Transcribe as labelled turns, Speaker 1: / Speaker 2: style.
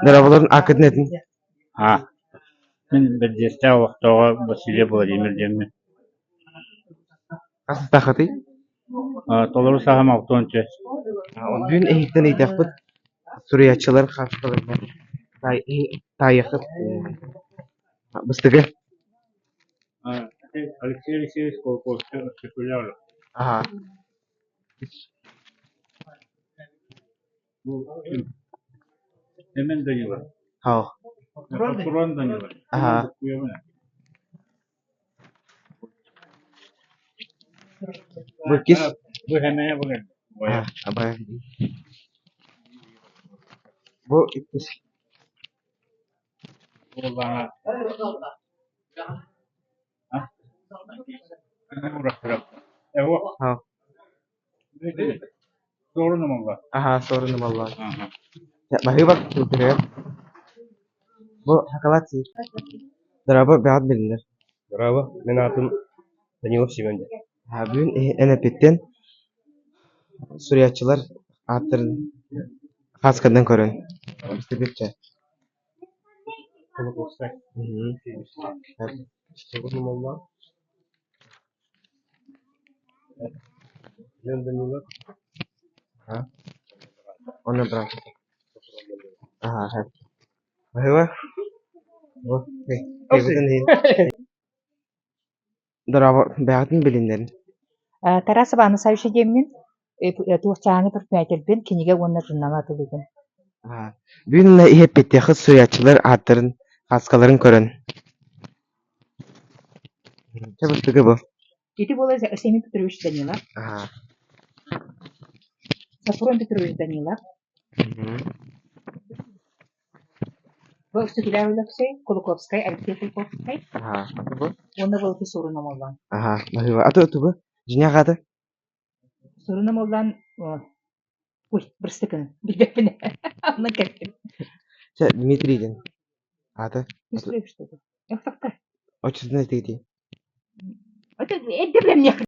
Speaker 1: Дорооболорун ааккытын этин.
Speaker 2: Аа, мин Бэрдиэстээх олохтооҕо Васильев Владимир диэммин.
Speaker 1: Хас састааххытый?
Speaker 2: Толору сааһым 64.
Speaker 1: Бүгүн эһигиттэн ыйытыахпыт суруйааччылар хаартыскаларынан таайыаххыт быстыгы.
Speaker 2: Алексей Алексеевич Колокольцев Өксөкүлээх
Speaker 1: Аха.
Speaker 2: Эмэн Данилов.
Speaker 1: Хау.
Speaker 2: Туран Данилов.
Speaker 1: Аха. Бу иккис.
Speaker 2: Бу хэмэһэ бу
Speaker 1: Абай. Бу иккис. Хау. Аһаа, суорун ылаллар. Баһыыба кылгыһыа. Бу шоколад сиир. Дорообо, бэҕэт билиннэр.
Speaker 3: Дорообо, мин аатым Данилов Семен диэн.
Speaker 1: Бүгүн эн эппиттэн суруйааччылар ааттарын хаасканан көрөн истибит чэ.
Speaker 3: Кулаковскай. Суорун Семен Данилов.
Speaker 1: Онно брат. Аха. Баһыыба. Бу Дорообо, бэҕэтин билиннэрин.
Speaker 4: Тарасова Анна Саввична диэммин, туохчааҥҥы предпринимательбин, кинигэ уонна журнал атыылыыбын.
Speaker 1: Бүгүн иһэппиттээххит суруйааччылар ааттарын, хааскаларын көрөн. Чэ, быстыгы бу.
Speaker 4: Ити буола Семен Петрович Данилов. Софрон Петрович Данилов. Бу Өксөкүлээх Өлөксөй, Кулаковскай, Алексей Кулаковскай уонна Волки Сурун Омоллоон.
Speaker 1: Аты тугу? Дьиҥэ аҕата?
Speaker 4: Сурун Омоллоон ой, бырастыкын, билбэппин. Онно кэллим.
Speaker 1: Чэ, Дмитрий диэн. Аата?
Speaker 4: Что?
Speaker 1: Оччотуна этигитий?
Speaker 4: Это эрдэ билэмниэх.